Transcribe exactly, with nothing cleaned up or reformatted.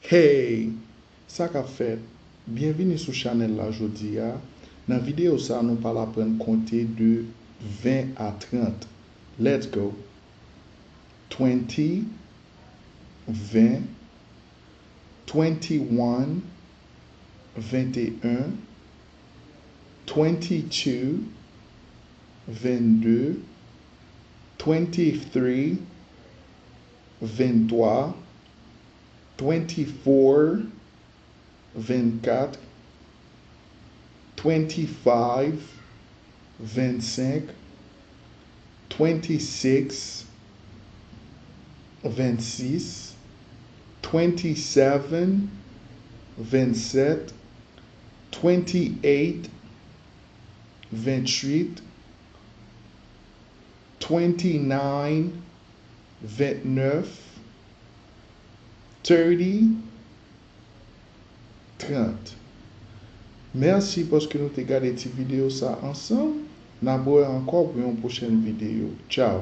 Hey! Sa k ap fèt? Byenvini sou chanèl la jodi a. Nan videyo sa, nou pral aprann konte de ven a trant. Let's go! Twenty, ven, twenty-one, venteyen, twenty-two, vennde, twenty-three, venntwa, twenty-four, vennkat, twenty-five, vennsenk, twenty-six, vennsis, twenty-seven, vennsèt, twenty-eight, venntuit, twenty-nine, vennèf, thirty, trant. Mèsi paske nou te gade ti videyo sa ansanm. N ap wè ankò pou yon pwochèn videyo. Tchao!